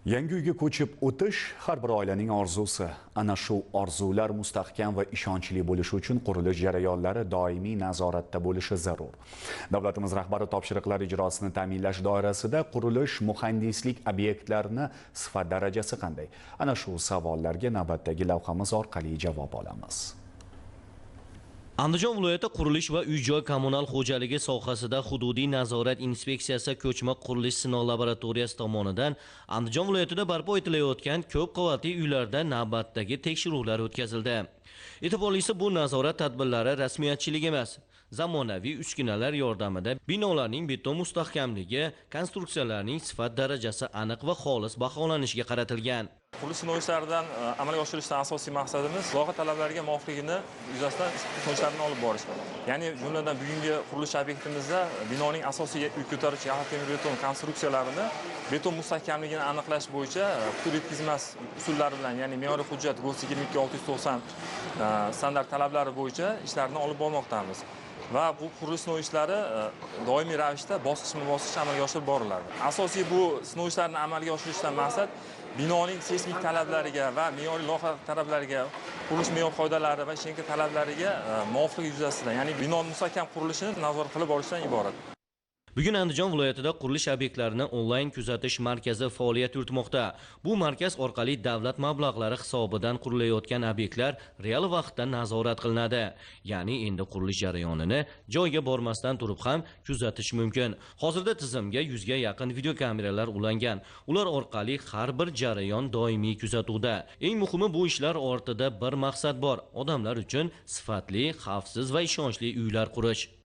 Yangi uyga ko'chib o'tish har bir oilaning orzusi. Ana shu orzular mustahkam va ishonchli bo'lishi uchun qurilish jarayonlari doimiy nazoratda bo'lishi zarur. Davlatimiz rahbari topshiriqlar ijrosini ta'minlash doirasida qurilish muhandislik obyektlarini sifat darajasi qanday? Ana shu savollarga navbatdagi lavhamiz orqali javob olamiz. Andijon viloyati qurilish va uy-joy kommunal xo'jaligi sohasida hududiy nazorat inspeksiyasi ko'chma qurilish sinov laboratoriyasi tomonidan Andijon viloyatida barpo etilayotgan ko'p qavatli uylarda navbatdagi tekshiruvlar o'tkazildi. E'tiborlisi, bu nazorat tadbirlari rasmiyatchilik emas. Zamonaviy uskunalar yordamida binolarning beton mustahkamligi, konstruksiyalarning sifat darajasi aniq va xolis baholanishiga qaratilgan. Qurilish sinov ishlaridan amalga oshirishdan asosiy maqsadimiz loyiha talablariga muvofiqligini yuzasidan so'nchlarni olib borish. Ya'ni jumladan bugungi qurilish obyektimizda binoning asosiy yuk ko'taruvchi yaxlit temir beton konstruksiyalarini beton mustahkamligini aniqlash bo'yicha putur yetkazmas usullari bilan, ya'ni me'yoriy hujjat GOST 22690 standart talablari bo'yicha ishlarni olib bormoqdamiz. Va bu qurilish sinov ishlari doimiy ravishda bosqichma-bosqich amalga oshirib boriladi. Asosiy bu sinov ishlarini amalga oshirishdan maqsad binoning seysmik talablariga va me'yoriy loyiha talablariga, qurilish me'yor qoidalari va ShMK talablariga muvofiqlik yuzasidan, ya'ni bino mustahkam qurilishini nazorat qilib borishdan iborat. Bugun Andijon viloyatida qurilish obyektlarini onlayn kuzatish markazi faoliyat yuritmoqda. Bu markaz orqali davlat mablag'lari hisobidan qurilayotgan obyektlar real vaqtda nazorat qilinadi. Ya'ni endi qurilish jarayonini joyga bormasdan turib ham kuzatish mumkin. Hozirda tizimga 100 ga yaqin videokameralar ulangan. Ular orqali har bir jarayon doimiy kuzatuvda. Eng muhimi, bu ishlar ortida bir maqsad bor: odamlar uchun sifatli, xavfsiz va ishonchli uylar qurish.